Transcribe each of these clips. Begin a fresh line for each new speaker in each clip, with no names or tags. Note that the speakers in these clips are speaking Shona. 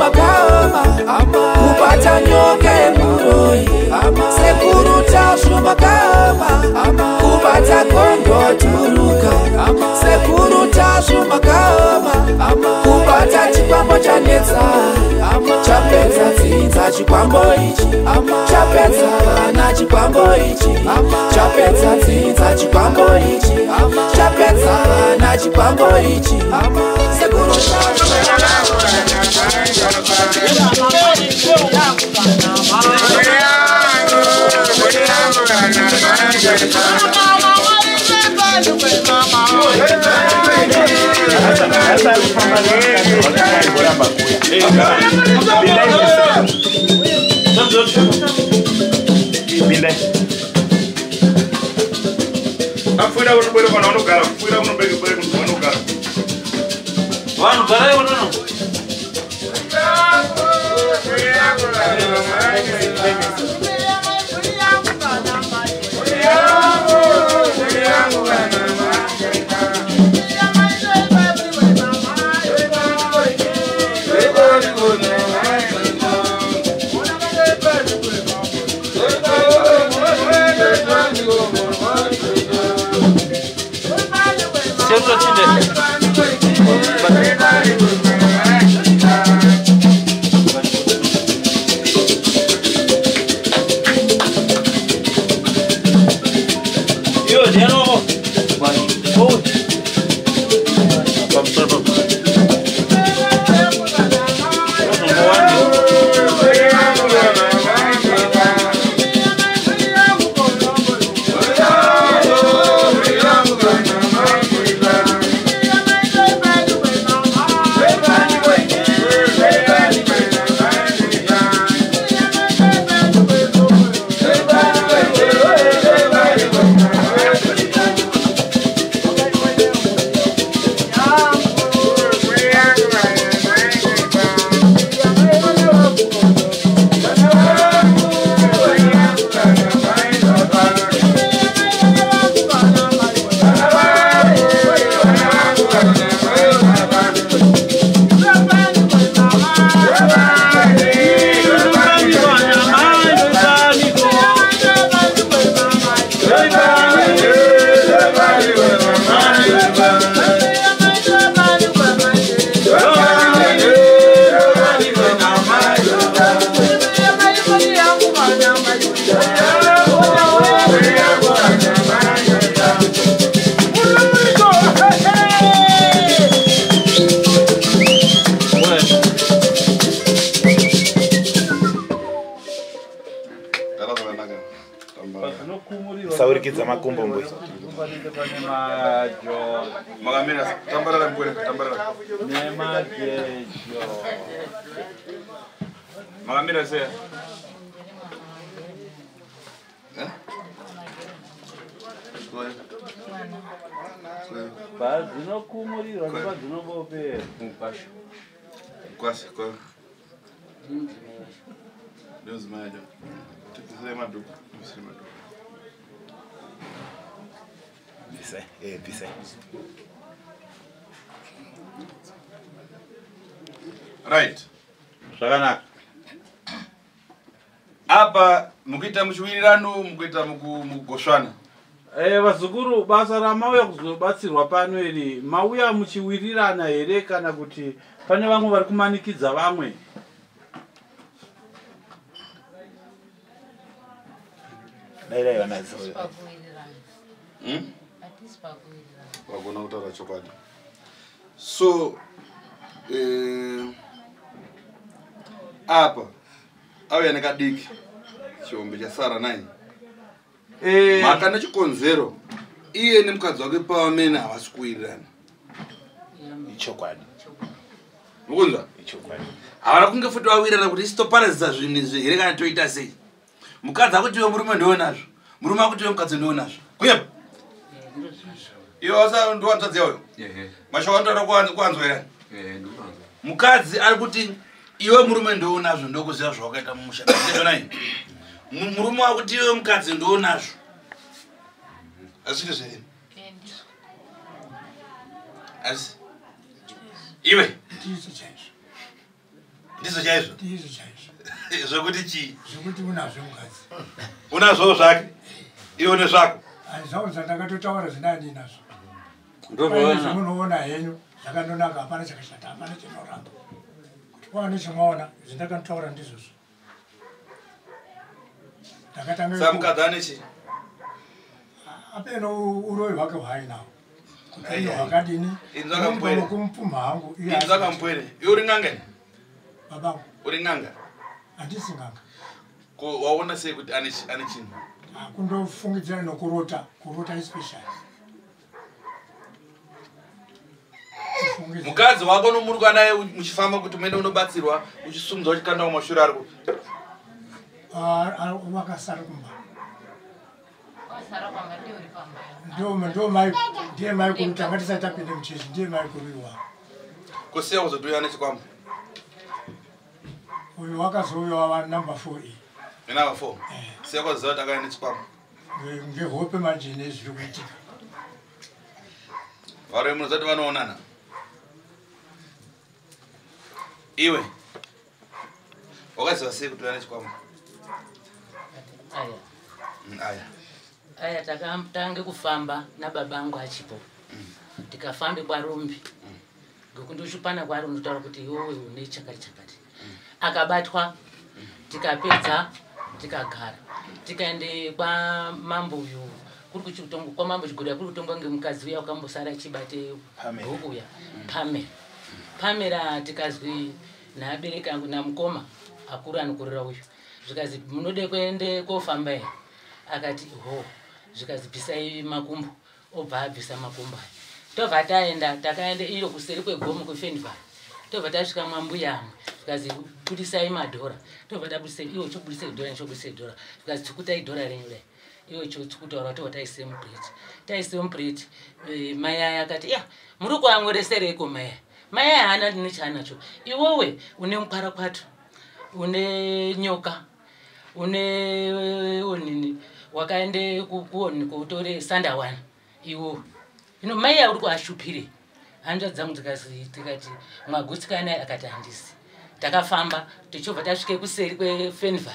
makaoma, kubata nyoka yemuroyi. Sekuru Tasvu makaoma, kubata kondo turuka. Sekuru Tasvu makaoma, kubata chikwambo chanetsa. Chapedza dzinza chikwambo ichi, chapedza vana chikwambo ichi, chapedza dzinza chikwambo ichi, chapedza vana chikwambo ichi. Sekuru
Saurikidza makumbo mbuya.
Makamira tambarara mbuya, tambarara.
Nemagejo.
Makamira sei? Eh?
Padzinokumurira ndopadzinombopera.
Mukwasha. Mukwasha kwa. Ndozimaya. Tibvisire madhuku, tibvisire madhuku.
Bvisai, bvisai.
Right.
Zvakanaka.
Apa mukuita muchiwirirano, mukuita mukugoshwana.
Vazukuru, basa ramauya kuzobatsirwa pano iri, mauya muchiwirirana here kana kuti pane vamwe vari kumanikidza vamwe?
Dai vanadzo.
Wagona kutaura chokwadi. So apa auya nekadiki chiombe chasara nai mhaka nechikonzero iye nemukadzi wake pavamene havasi kuwirirana.
Ichokwadi.
Mukunzwa?
Ichokwadi.
Havana kunge futi vawirirana kuti isu toparadza zvinhu izvi here kana toita sei. Mukadzi akuti iwe murume ndionazvo, murume akuti iwe mukadzi ndionazvo. Kuyepa? Iwe wasa ndiwanzvadzi yauyo? Mashoko anotaura kuanzwa here? Mukadzi ari kuti iwe murume ndionazvo ndokuziva zvawakaita mumusha. Ndizvonai? Murume wakuti iwe mukadzi ndionazvo. Asi zviri. Asi iwe. Ndizvo chaizvo?
Ndizvo chaizvo.
Zvekuti chii?
Zvekuti unazvo mukadzi.
Unazvowo zvake? Iwe une zvako?
Zvangu zvandakatotaura zvina ndinazvo.
Ndozvaona.
Zvamunoona henyu zvakandonaka, hapana chakashata, hapana chinoramba. Kuti kwaane chimwaona, zvindakanotaura ndizvozvo. Ndakatanga
Saka mukadzi ane chii?
Apeno uroyi hwake hwaainawo. Kuti
Ai,
uyo
ai.
hwakadini?
Inzwa kamupwere.
Kumupumha hangu. Iye
Inzwa kamupwere. Iwe uri n'anga ine?
Babangu.
Uri n'anga?
Handisi n'anga.
Ko waona sei kuti ane chinhu?
Kundofungidzira nokurota, kurota especially. Kufungidzira.
Mukadzi wako nomuruka naye muchifamba kuti muende unobatsirwa, uchisumudza uchikanda kumashure ari kupi?
Ah, ah, wakasara kumba. Ndo mai, ndiye mai kuru, tanga tisati tapinde muchechi, ndiye mai kuru iwawo.
Kusiya kuzotouya nechikwambo?
Uyu wakazouya wava number 4 iyi.
Nenumber 4. Siya kwaziva kuti akauya nechikwambo.
Ngehope manje nezviri kuitika.
Varume munoziva kuti vanoonana. Iwe wakaziva sei kuti uya nechikwambo?
Aya.
Aya.
Aya, takatange kufamba nababa angu achipo, tikafambe kwaRumbi ngokundoshupana kwaRumbi, ndotaura kuti iwowe une chakati chakati. Akabatwa, tikapedza, tikagara, tikaende kwamambo uyu kuri kuchitongwa kwamambo Chigoda, kuri kutongwa ngemukadzi uya wakambosara achibate
Pamela.
bhuku uya, Pamela. Pamela, tikazwi naabereki angu namukoma akuru anokurira uyu, zvikazi munode kuende kofamba here? Akati ho. Zvikazi bvisai makumbo. Obva abvisa makumbo aya, tobva taenda. Takaenda iyo kuseri kwegomo kweFenvale, tobva tasvika mwambuya amwe. Zvikazi budisai madhora. Tobva tabudisa. Iwo chobudisa dhora, nichobudisa dhora. Zvikazi tsukutai dhora renyu dai. Iwo chotsukutaura, tobva taise mupureti, taise mupureti. Mai aya akati, ya muri kuamweresereiko mai aya? Mai aya haana ndine chaanacho. Iwowe une mukwarakwatu, une nyoka, une onini, wakaende kuoni kutore sandawana iwowe. Ino mai aya uri kuashupire. Hanzvadzi dzangu tikati mwagutsikana? Akati handisi. Takafamba tichobva tasvike kuseri kweFenval,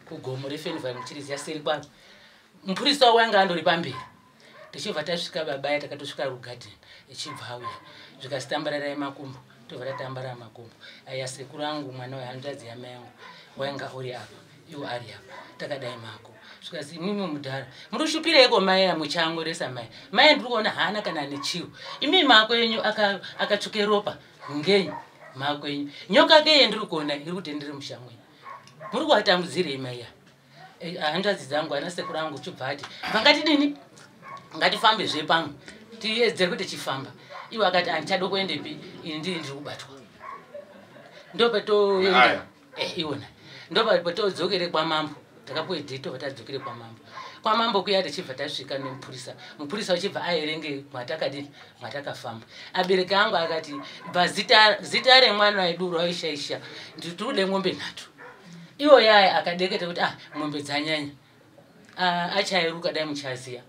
kugomo reFenval muchiriziya, seri kwaro. Mupurisa wanga andori pamberi. Tichibva tasvika babaya, takatosvika rugadheni ichibva auya. Zvikazitambararai makumbo. Tobva tatambarara makumbo aya. Sekuru angu, mwana wehanzvadzi yamai yangu, wainga uri apa, iwo ari apa, takadai mako. Zvikazi imimi mudhara muri kushupireiko mai muchangoresa mai? Mai ndiri kuona haana kana nechiwo. Imi mako enyu akatsvuke ropa ngenyi? Mako enyu nyoka keye ndiri kuona iri kutendere mushamwenyu. Muri kuvatambudzirei mai ya? Hanzvadzi dzangu, ana sekuru angu chibva ati vangatidini, ngatifambe zvepamwe tiedzere kuti chifamba. Iwo akati handichado kuendepi ini, ndiri kubatwa. Ndopatoenda.
Aya.
Iwona ndopatodzokere kwamambo. Takapuwe dheti, tobva tadzokere kwamambo. Kwamambo kuya tichibva tasvika nemupurisa. Mupurisa uchibva aerenge mwatakadini, mwatakafamba. Abereki angu akati bva zita remwana wedu raishaisha, nditikude ng'ombe 3. Iwo yaya akadeketa kuti ah, ng'ombe dzanyanya. Ah, achairuka dai muchaziya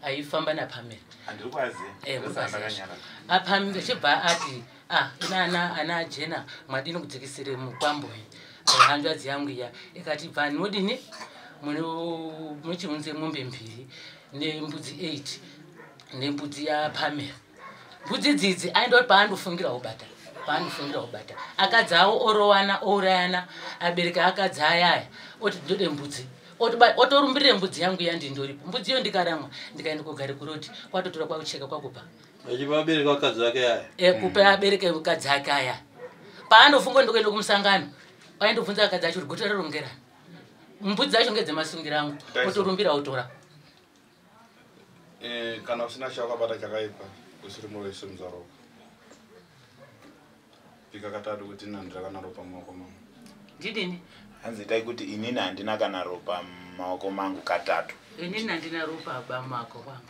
aifamba naPamela.
Handiri kuaziya.
Muri
Ndosaka
kuaziya.
ndakanyarara.
Apamira chibva ati ah, ina ana jena mwadini kudzikisire mukwambo iyi? Hanzvadzi yangu iya ikati bva nodini, muchiunze mombe 2 nembudzi 8 nembudzi yaPamela. Mbudzi dzidzi aindoti paandofungira kubata, paanofungira kubata akadzi awo orowana, ourayana. Abereki akadzi ayaya oti ndode mbudzi, otorumbirire mbudzi yangu iya, ndindoripo mbudzi iyo, ndikaramwa ndikaenda kugare kuroti kwatotora kwakucheka kwakupa.
Achipa abereki vakadzi vake aya.
Kupa abereke mukadzi ake aya. Paanofunga ndokuenda kumusangano, aindobvunza akadzi acho kuti guta rarongerana, mbudzi dzacho ngedzemasungira angu.
Daiso.
Otorumbira otora.
Kana usina chawakabata chakaipa, usiri muroyi, simudza ropa. Pika katatu kuti ini handina kana ropa mumaoko mangu.
Ndidini?
Hanzi itai kuti inini handina kana ropa mumaoko mangu katatu.
Inini handina ropa bamako kwangu.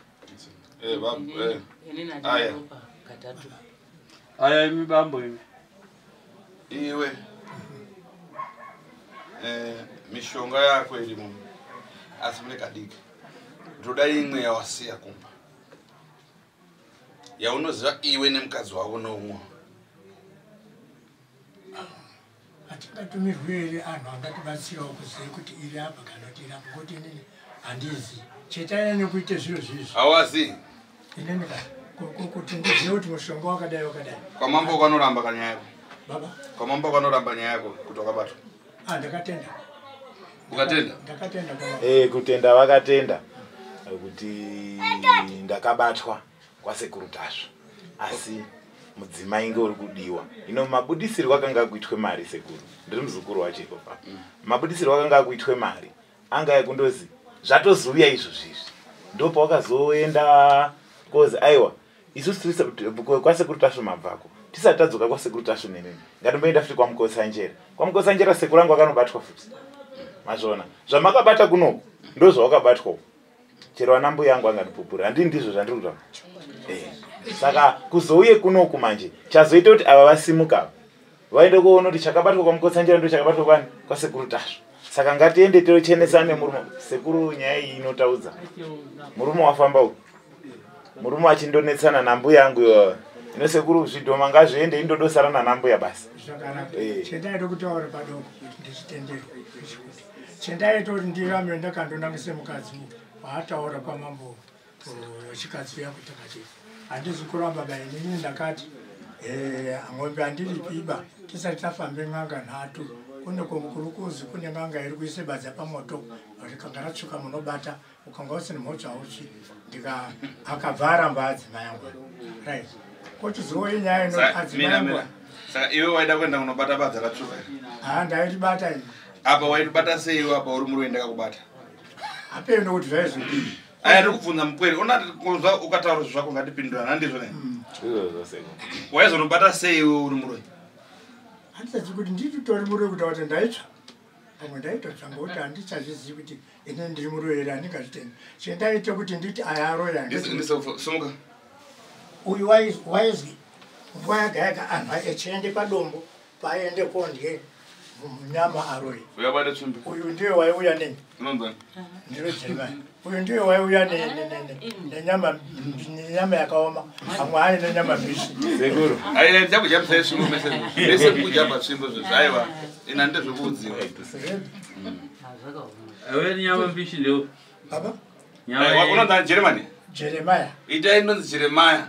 Inini handina
Aya.
ropa katatu.
Aya, imi bambo imi.
Iwe, mishonga yako irimo, asi mune kadiki. Ndoda imwe yawasiya kumba yaunoziva iwe nemukadzi wako noumwe.
Hapangatumirwi here anhu angatibatsirawo kuzive kuti iri apa kana kuti iri apa, ngokuti inini handizi chetanyanya kuite zviro zvizvi.
Hawazi
Inini ka kuti ndizive kuti mushonga wakadai wakadai.
Kwamambo kwanoramba kanyaya yako.
Baba?
Kwamambo kwanoramba nyaya yako kuti wakabatwa.
Ah, ndakatenda.
Ukatenda?
Ndakatenda kwamambo.
Kutenda vakatenda kuti ndakabatwa kwasekuru Tasvu, asi mudzimai nge uri kudiwa. Ino mabudisirwo akanga kuitwe mari, sekuru, ndiri muzukuru wacho iko pa. Mabudisirwo akanga kuitwe mari anga ekundozi zvatozouya izvozvizvi, ndopawakazoenda kozi aiwa isusu tiri kwasekuru Tasvu mabvako, tisati tadzoka kwasekuru Tasvu nemimi ngatimboenda futi kwaMukotsanjera. KwaMukotsanjera sekuru angu akanobatwa futi. Mazviona zvamakabata kunoku ndozvawakabatwa uku. Chero ana mbuya angu angandipupura, handii ndizvo zvandiri kutaura. Saka kuzouye kunoku manje chazoita kuti ava vasimuka ava vaende kuona kuti chakabatwa kwaMukotsanjera ndo chakabatwa kwani kwasekuru Tasvu. Saka ngatiende tochenesane murume. Sekuru, nyaya iyi inotaudza murume wafamba uku, murume achindonetsana nambuya angu iwawa. Ino sekuru, zvidhoma ngazviende, indodosara nanambuya basi.
Zvakanaka. Chendaida kutaura padoko kuti ndichitenderwe kuti chendaita kuti ndirambe ndakandonangise mukadzi waataura kwamambo wechikadzi uya kuti akati handizi kuramba ba, inini ndakati ng'ombe handiripiba tisati tafambe n'anga nhatu. Kune komukurukuzi kune n'anga iri kuise badza pamoto, rikanga ratsvuka munobata, ukanga usina mhotso hautsvi. Ndika akabva aramba adzimai angu, right? Kochizouye nyaya inoti adzimai
Mina,
angu
mina. Saka iwe waida kuenda kunobata badza ratsvuka here?
Ha, ndairibata ini.
Apa wairibata sei iwe? Apa uri murume, ndakakubata.
Hapei nokuti zvaizodii.
Aya, ndiri kubvunza mupwere. Ona, kunzwa ukataura zvinhu zvako, ngatipindurana, handizvo ne?
Izvozvo sekuru.
Waizonobata sei iwe uri muroyi?
Handichazi kuti ndititori muroyi, kuti kuti ndaitsva pamwe ndaitotsva, ngokuti handichazvizivi kuti ini ndiri muroyi here, handingazvitendi. Chendaite kuti nditi aya aroya.
Sumuka.
Uyu waizwi nguva yaga yaga anhu echiende padombo paaende kondye nyama aroyi.
Uyabata tsvimbo.
Uyu ndiye waiuya neni.
Unonzani?
Ndiro Jeremaya. Uyu ndiye waiuya nenyama yakaoma, amwe aine nyama mbishi.
Sekuru.
Aiwa, ndichakujambisai tsvimbo mese, mese kujamba tsvimbo zvezvo. Aiwa, ina ndezvekuudziwa.
Awe nyama mbishi ndio.
Baba.
Aiwa, unonzani? Jeremani?
Jeremaya.
Itai inonzi Jeremaya.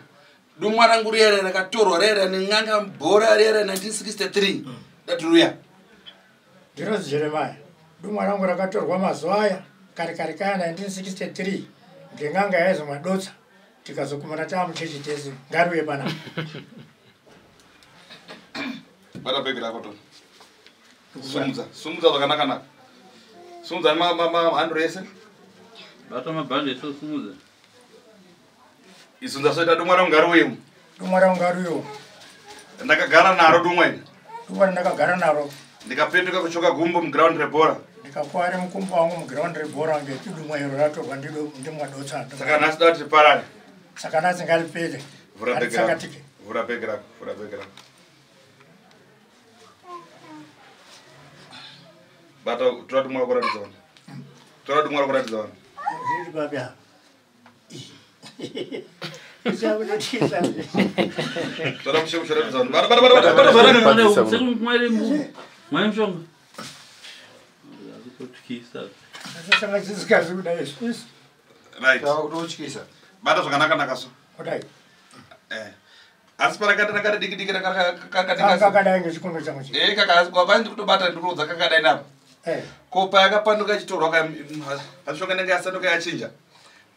Dumwa rangu riyara rakatorwa riyara nen'anga bhora riyara 1963, datiruya.
Ndinonzi Jeremaya. Dumwa rangu rakatorwa mazuva aya kare kare kaya 1963 ngen'anga yaizwi Madotsa, tikazokumana taa muchechi tese. Ngariuye panapa.
Bata bhegi rako, tona. Sumudza, sumudza zvakanaka-naka. Sumudza mahandiro ese.
Bata mabhande ese usumudze.
Isunza soita dumwa rangu ngariuye.
Dumwa rangu ngariuyewo.
Ndakagara naro dumwa iri.
Dumwa randakagara naro.
Ndikapetuka kuchoka gumbo mugiraundi rebhora.
Ndikakware mukumbo wangu mugiraundi rebhora ngeti dumwa iro ratorwa ndimwadotsa.
Saka nhasi da kuti tiparare.
Saka nhasi ngaripere.
Vhura bhegi rako.
Ngaritsakatike.
Vhura bhegi rako, vhura bhegi rako. Bata, tora dumwa rako ratidza vanhu, tora dumwa rako ratidza vanhu.
Zviri papi apa? Ichakutotyisa.
Tora mushe mushe, ratidza vanhu. Bata, bata, bata, bata, bata, bata.
Sekuru, mwere mwere mushonga. Kutyisa.
Sanga dzisikazi kudai izvi.
Right.
Kutotyisa.
Bata zvakanaka-naka so.
Kudai.
Asi parakati rakati diki diki.
Kakadai ngechikunwe changu chi.
Kakati ndikutobata, ndikurodza kakadai napa. Ko payakapanduka ichitorwa, mishonga inenge yasanduka, yachinja.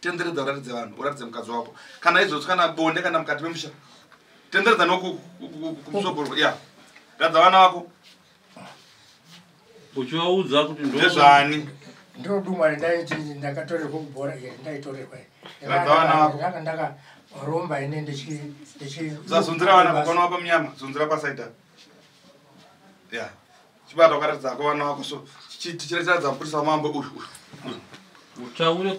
Tenderedza uratidze vanhu, uratidze mukadzi wako kana izvozvo, kana bonde, kana mukati memusha. Tenderedza nokumusogoro ya, ratidza vana vako.
Uchivaudza kuti ndo
Ndezvani?
Ndiro dumwa rendaiti ndakatorerwa kubhora iri, ndaitorerwa.
Radza vana vako.
Ndaka ndakaromba ini ndichi
Usazunzira vana vako vapa munyama, zunzira kwasaita ya. Chibata ukaratidzako vana vako so, tichiratidza mupurisa wamambo uyu uyu.
Utaure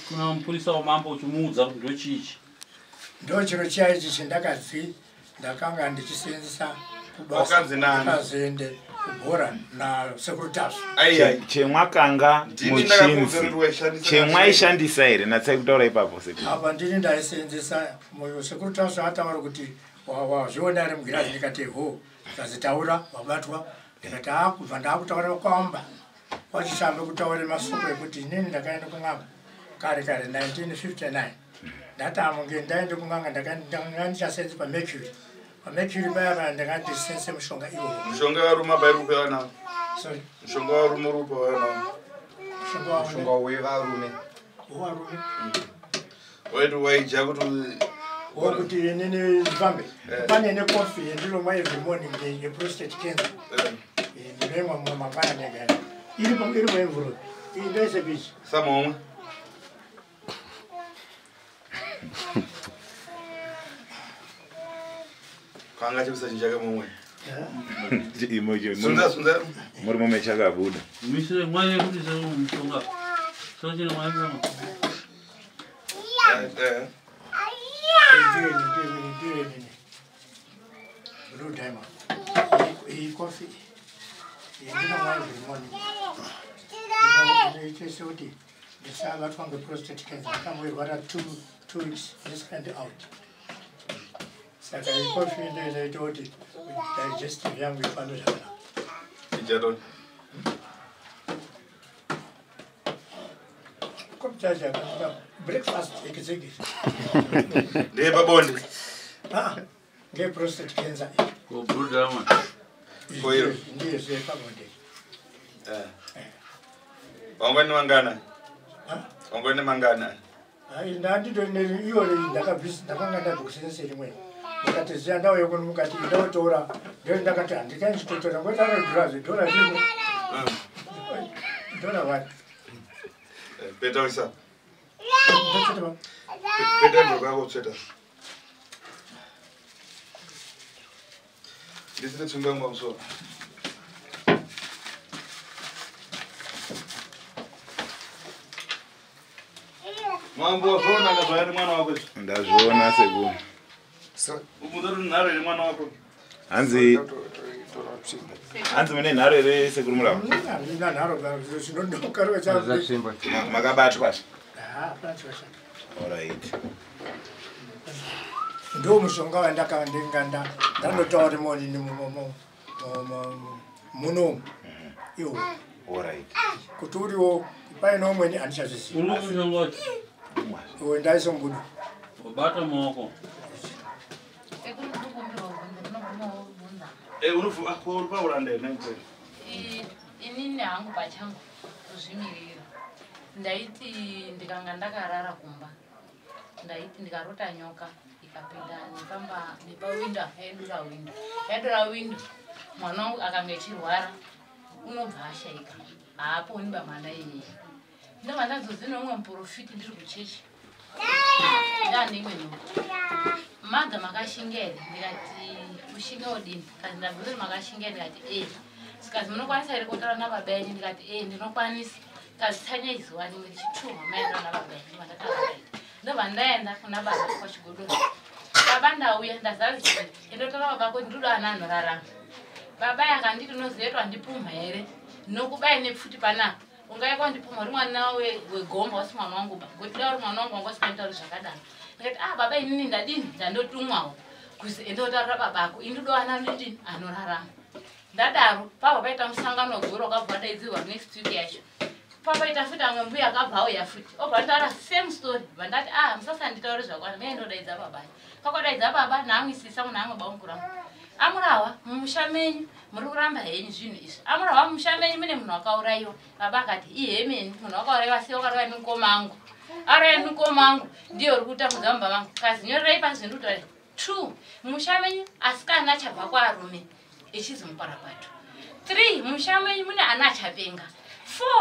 kuna mupurisa wamambo uchimuudza kuti ndochichi.
Ndo chiro chiya ichi chendakadzi ndakanga ndichisenzesa kubasa.
Wakanzi nani?
Ndakazoende kubhora nasekuru Tasvu.
Ai.
Chemwakanga
Ndini ndakakuudza
muchinzi
kuti waishandisa.
Chemwaishandisa here? Natsai kutaura ipapo, sekuru.
Apa ndini ndaisenzesa. Moyo sekuru Tasvu ataura kuti wazviona ari mugirazi, ndikati ho, ndikazi taura wabatwa. Ndikati akubva ndakutaura kwamba kwachishambe kutaura masoko ekuti inini ndakaenda kun'anga kare kare 1959. Ndatamunge ndaenda kun'anga ndakanga ndichasenze paMercury. PaMercury paya paya ndakanga ndichisenze mushonga iwowo.
Mushonga warume apa iri kupa vana.
Sorry.
Mushonga warume uri kupa vana.
Mushonga
wevarume.
Wevarume.
Waiti waidya kuti
wokuti inini ndifambe. Pane necoffee yendinomwa every morning yeprostate cancer. Ndinoimwa mumwe mangwanani ega. Iripo iri muenvelope. Iyi ndoise pichi.
Samomwe. Kanga chikusa chinjaka mumwe. Sunza sunza.
Muri mume chakabuda.
Misire mwaye kuti mushonga. Sochine mwaye.
Blue Diamond. Iyi coffee. Iyi ndinomwa every morning. Inoita kuti ndisabatwa ngeprostate cancer. Ndakamboirwara 2 weeks ndisikaendi out. Saka iyi coffee ndiyo inoita kuti digestive yangu ifambe zvakanaka.
Ijadoni.
Kopi chacho yakanaka. Breakfast ekizegi.
Ndeye pabonde.
Ah, ngeye prostate cancer.
Ko Blue Diamond.
Koiro.
Ndiyo zvepabonde.
Wangwa nemangana? Wangwa nemangana?
Ndandito iyo ndakabvisa ndakanga ndabvisa rimwe. Ndikati ziya ndauya kuno mukati ndautora. Ndiyo ndakati handikaini kutora ngokuti anodhura zvidhora zvino. Dhora wani.
Peta wisa. Peta ndoka kutsveta. Ndisire tsvimbo yangu pamusoro. Mambo wazviona kazvayani mwana wako izvi?
Ndazviona sekuru.
Ubvunza kuti nharo here mwana wako?
Hanzi hanzi mune nharo here sekuru Murahwa?
Handina nharo chinondokarwa cha
Makabatwa.
Hapana chakashata.
Alright.
Ndo mushonga wandakanga ndandotaura monini munomu iwo.
Alright.
Kuti uriwo paine umweni handichazvizivi.
Uri mushonga wacho?
Uwe ndaisa mubudo.
Wabata maoko.
Uri pauranda here naitei?
Inini hangu pachangu kuzvimirira. Ndaiti ndikanga ndakarara kumba. Ndaiti ndikarota nyoka ikapinda nepamba nepawindo yaidura windo. Yaidura windo mwana wangu akanga echirwara unobva ashaika. Haaponi pamwana iyeye. Ndobva ndazozina umwe muprofiti ndiri kuchechi. Ndane imwe nhuku. Madha makashinga here? Ndikati kushinga udini? Kazi ndabvunza kuti makashinga here? Ndikati ee. Sikazi munokwanisa here kutaura nababa enyu? Ndikati ee ndinokwanisa. Kazi tsanyai zuva rimwe richiturwa maererano nababa enyu. Ndobva ndataura. Ndobva ndaenda kuna baba kwaChigodora. Baba ndauya ndazadzisa. Ndotaura baba kuti ndinoda ana anorarama. Baba akanditi unoziva kuti wandipumha here? Ndinokubai nepfuti panapa. Ungauya kwandipumha uri mwana wegomba wasi mwana wangu ba. Ngokuti dai uri mwana wangu wanga usinganditauri zvakadaro. Ndikati ah baba inini ndadini ndandotumwawo kuzi endotaurira baba ako ini ndoda ana anodini anorarama. Ndadaro pabva paita musangano guru wakabva wadaidzirwa next week yacho. Papaita futi amwe mbuya akabva auya futi. Obva ataura same story. Bva ndati ah musasanditaure zvakwana mene ndodaidza baba. Kwakadaidza baba naamwisisa munhu amwe baungura. Amurahwa mumusha menyu muri kuramba henyu zvinhu izvi. Amurahwa mumusha menyu mune munhu wakaurayiwa. Baba akati ihemeni munhu wakaurayiwa sei wakaurayiwa nemukoma angu. Aurayiwa nemukoma angu ndiye uri kutambudza mumba mangu. Kazi nyorerai pasi zvindikutaura. 2 mumusha menyu asikana achabva kwarume echizi muparapato. 3 mumusha menyu mune ana achapenga.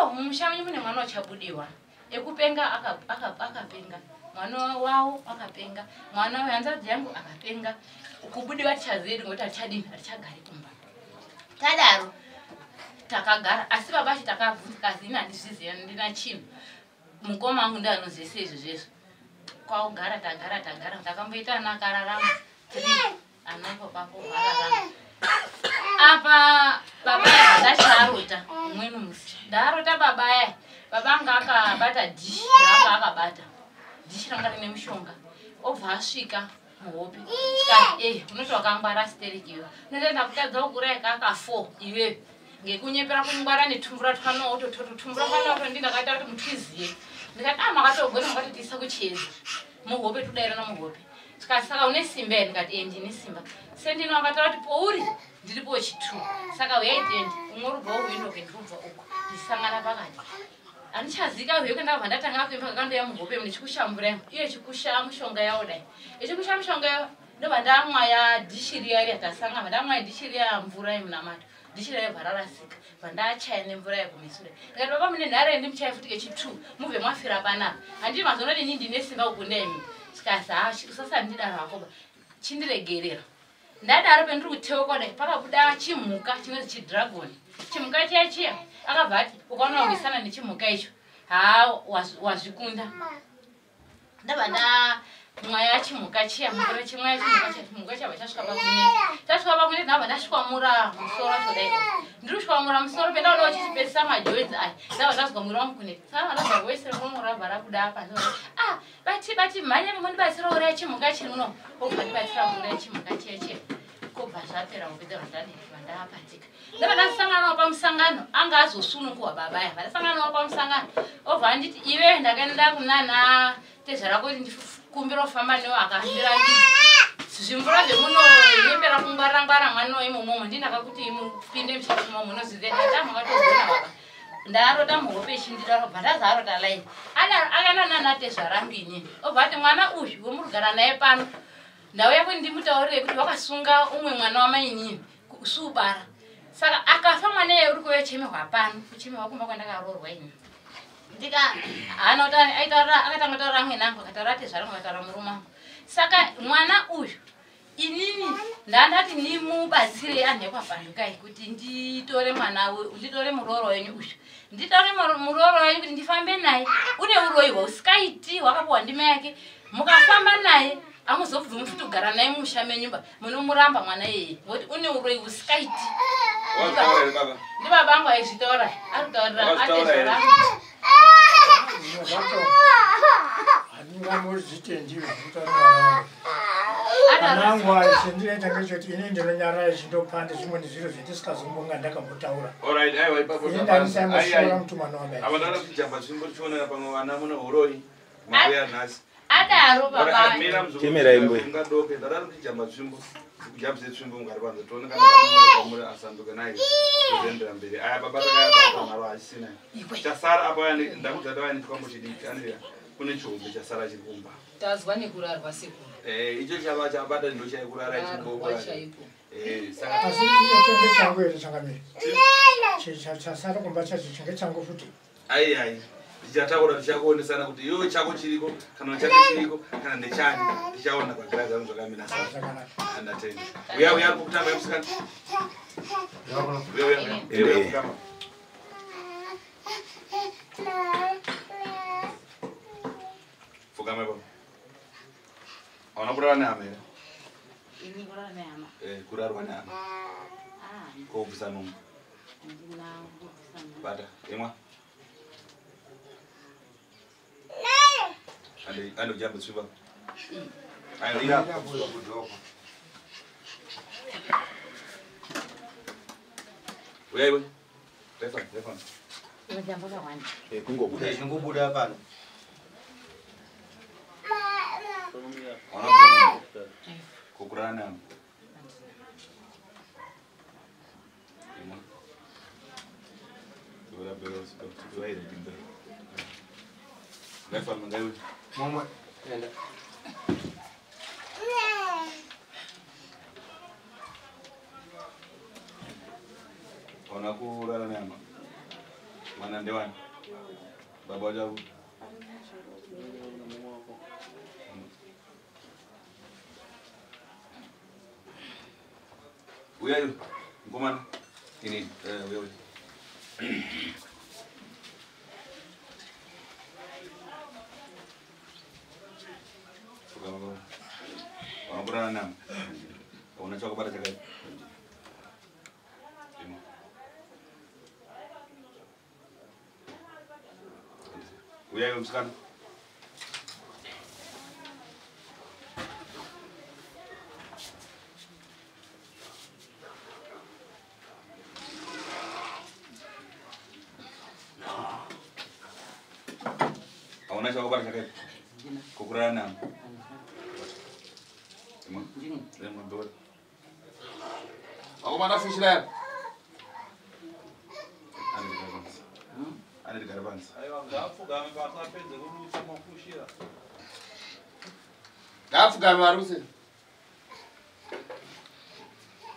4 mumusha menyu mune mwana wachabudiwa. Ekupenga akapenga. Mwana wawo akapenga. Mwana wehanzvadzi yangu akapenga. Kubudiwa tichazivi ngokuti hatichadini hatichagari kumba. Tadaro takagara asi baba acho takabvunza kazi ini handizvizivi handina chinhu. Mukoma wangu ndiye anoziva izvo zvezvo. Kwaugara tagara tagara takamboita ana akararama 3 ana ipo papo vararama. Apa baba ndacharota umweni musi. Ndarota baba aya. Baba anga akabata dishi ranga akabata. Dishi ranga rine mushonga. Obva asvika muhope. Tikati unoti wakangwara stereki iwe. Unotoenda kutadza kuuraya kaka 4 iwewe.
Ngekunyepera kungwara netumvura twanoto toto tumvura twanoto ndindakaita kuti mutwiziye. Ndikati ah makatogona makatotiisa kuchiedza. Muhope tudairana muhope. Tikati saka une simba here? Ndikati eh ndine simba. Sendino akataura kuti pouri ndiripo chitu. Saka uyai tiende. Umwe uri kubva uku inoke ndiri kubva uku. Tisangana pakati. Handichazika huye ndakabva ndatanga kuimba kakandoya muhope ndichikusha mvura yangu. Iyo ichikusha mushonga yawo dai. Ichikusha mushonga yawo ndobva ndamwaya dhishi riya riya tasangana ndamwaya dhishi riya mvura yemunamato. Dhishi riya bva rarasika. Bva ndachaya nemvura yekumisure. Ndikati baba mune nhare ndimuchaye futi kechitu mubve mwafira panapa. Handiti mazoona kuti inini ndine simba kukunda imi. Tikazi ha usasandidaro hako ba. Chindiregerera. Ndadaro pendiri kuteuka kudai pakabuda chimhuka chinonzi chidragon. Chimhuka chiya chiya akabva ati ukaona warwisana nechimhuka icho ha wazvikunda. Ndabva ndamwaya chimhuka chiya mvura chimwaya chimhuka chiya chimhuka chabva chasvika pakuneta. Chasvika pakuneta ndabva ndashwamura musoro wacho dai. Ndiri kushwamura musoro pendaodawo chichipedzisa majoints aya. Ndabva ndazwa mwiri wangu kuneta. Saka ndazwa voice remuromo rabva rabuda apa. Ah bati bati mhanya mundibatsira kuuraya chimhuka chiri muno. Obva ndibatsira kuuraya chimhuka chiya chiya. Kobva zvapera kupedza vandapatika. Ndabva ndasangana nawo pamusangano anga azosunungurwa baba aya. Ndasangana nawo pamusangano obva anditi iwe ndakaenda kunana tezvara kuti ndikumbira kufamba newe akandirambidza. Zvimvura zvemunonyepera kungwara-ngwara mwana imomo ndinakakuti mupinde muchechi imomo munozviziva ndati makatogona baba. Ndarota muhope ichindidaro bva ndazarota line. Akaenda nana tezvara angu inini. Obva ati mwana uyu wemurigara naye pano ndauya kuti ndimutaurire kuti wakasunga umwe mwana wamainini subara. Saka akafa mwana iye uri kuuya chemerwa pano kuchemerwa kumba kwandakaroorwa ini. Ndika haana kutaura aitaura akatanga kutaura amwene angu akataura tezvara angu akataura murume wangu. Saka mwana uyu inini ndandati ndimubatsire anhu ekwapandukai kuti nditore mwana nditore murooro wenyu uyu. Nditore murooro wenyu kuti ndifambe naye. Une uroyi hwausikaiti hwakapuwa ndima yake. Mukafamba naye amuzobvumi futi kugara naye mumusha menyumba munomuramba mwana iyeye ngokuti une uroyi husikaiti. Ndibaba angu aizvitaura ari kutaurira atezvara.
Handingamuzvitendi zvinotaura mwana wangu. Mwana wangu ayo chendinoita ngechekuti ini ndinonyarara ichindopanda zvimweni zviro zvendisikazombonga ndakambotaura.
Alright, aiwa ipapo
Ini ndandisaimboshoora mutumwana wamai.
Apa ndada kuti jamba tsvimbo tichionana pamwe vana mune uroyi mabuya nhasi.
Adaro baba.
Chemerai mbuya.
Ungadoke ndada kuti jamba tsvimbo kujambise tsvimbo mugari panze tione kana pane kwamuri asanduke naye kuzoendera mberi. Aya baba takayabata nharo hachisina. Chasara apa ndakudza tava nechikwambo chidiki andiya kune chihombe chasara chiri kumba.
Tazwa nekurarwa sekuru.
Icho chava chabata ndo chaikurara ichingokura. Saka
asi icho chenge changu here changamire. Chasara kumba chacho chinge changu futi.
Ai ai. Tichataura tichakuonesana kuti iwe chako chiriko kana chake chiriko kana ndechani tichaona pagirazi angu zvakamira
Zvakanaka.
Andatenda. Uya uya ari kutamba musikana. Uya uya uya. Uya kutamba. Pfugama ipapo. Hauna kurara nehama here?
Ini kurara nehama.
Kurarwa nehama.
Ah.
Kobvisa nhumbu.
Handina kubvisa nhumbu.
Bata, imwa. Ande ujambe tsvimbo. Ayo ira. Uya iwe. Refa, refa.
Unojamba kawanda.
Kungobuda.
Kungobuda pano.
Kukurana nehama. Imwa. Tora bero Refa, ngaiwe.
Mumwe, enda.
Hauna kurara nehama. Mwana ndewani? Baba wako. Uya iwe, mukomana.
Inini.
Uya uya. Wakurara nehama. Hauna chakubata chakaipa. Imwa. Uya iwe musikana. Hauna chawakabata chakaipa? Kokurara namo.
Vakomana fushira yapa.
Andigare pansi.
Aiwa, ngaapfugame pasi apedze kurutsa mafushira.
Ngaapfugame varuse.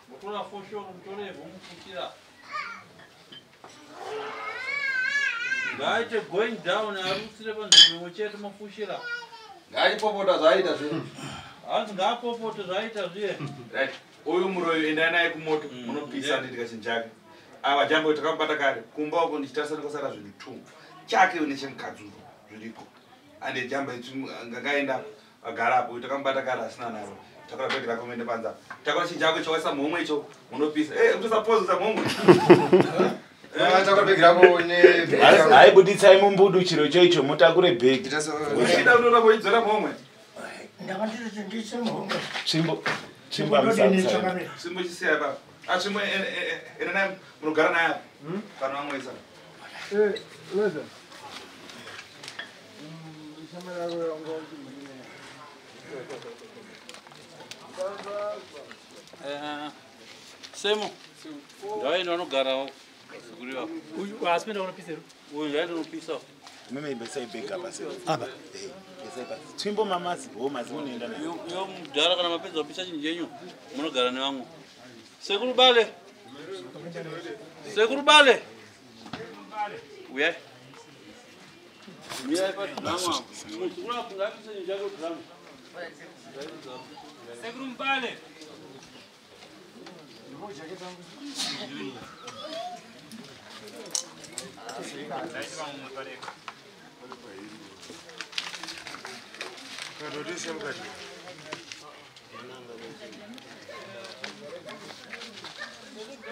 Mutora foshoro, mutore ivhu mufushira. Ngaaite going down arutsire panzvimbo imwe chete mafushira.
Ngaachipopota zvaaita zviye.
Hanzi ngaapopote zvaaita zviye.
Right. Uyu muroyi endai naye kumoto munopisa nditika chinhu chake. Ava jambo takamubata kare kumba uko ndichitarisa ndikosara zvinhu 2. Chake nechemukadzi uyu zviriko. Ande jamba ngakaenda agara apo takamubata kare asina naro. Takora bhegi rako muende panze apa. Takora chinhu chako chawaisa muhomwe icho munopisa. Eh, kutosapoza muhomwe.
Takora bhegi rako ne
Haibuditsai mumbudu chiro choicho mutakure bhegi.
Uchida kutora kuidzora muhomwe.
Ndakanditi ndiise muhomwe.
Tsvimbo tsvimbo
Tsvimbo chisiya apa. Atsvimbo enda naye munogara naye apa. Kana vamwesa.
Leza.
Semo. Ngaenda vanogarawo. Vazukuru vako.
Uyu asi penda unopisa here?
Uyu ngaenda unopisa.
Mimi ibesai bhegi apa sekuru.
Apa.
Eh, isai pasi. Tsvimbo mamazi, ho mazi munoenda nayo.
Yo mudhara kana mapedza kupisa chinhu chenyu munogara nevamwe. Sekuru Bale. Sekuru Bale. Uyai. Mirai padhiramu apo. Muzukuru apo ngaapise chinhu chake kudhiramu.
Sekuru Mbale.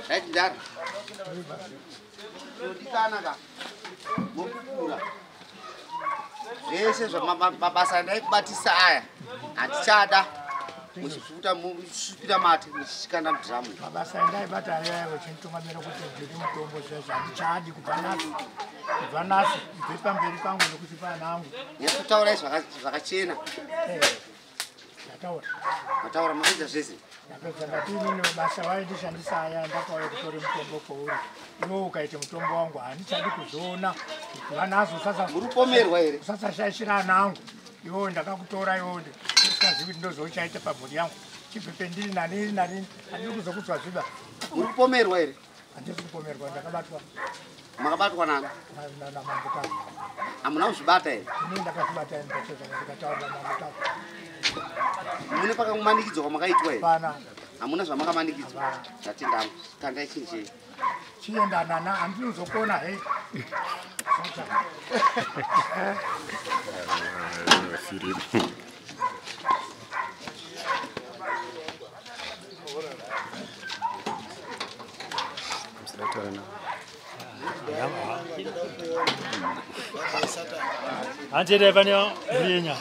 Right, Tinodikana ka mokukura zvese zvamabasa andaikubatisa aya hatichada muchifuta muchisvipira mate muchichikanda mudhiramu.
Mabasa andaibata ayaya vachinditungamira kuti ndiri mutombo zvezvo handichadi kubva nhasi. Kubva nhasi ibve pamberi pangu nekuti pana angu.
Nyatotaurai zvakachena.
Ndataura.
Mataura mapedza zvese.
Ndapedza ndati inini mabasa vaindishandisa aya ndakauya kutore mutombo kwauri. Iwe ukaita mutombo wangu handichadi kuzoona. Kubva nhasi usasa
Muri kupomerwa here?
Usasashaishira ana angu. Iwewe ndakakutora iwewe ndisingazivi kuti ndozouchaita pamhuri yangu. Chibve pendiri narini narini handiri kuzokudzwa zviba.
Muri kupomerwa here?
Handisi kupomerwa ndakabatwa.
Makabatwa nani?
Namambo Tafu.
Hamuna kuzvibata here?
Inini ndakazvibata ini pachezvanga ndikataurira Mambo Tafu.
Mune pakamanikidzwa kwamakaitwa here?
Hapana.
Hamuna zvamakamanikidzwa. Ndatenda hangu. Kandai chinhu chenyu.
Chienda nana handinozokona he.
Hanzi pane murinya.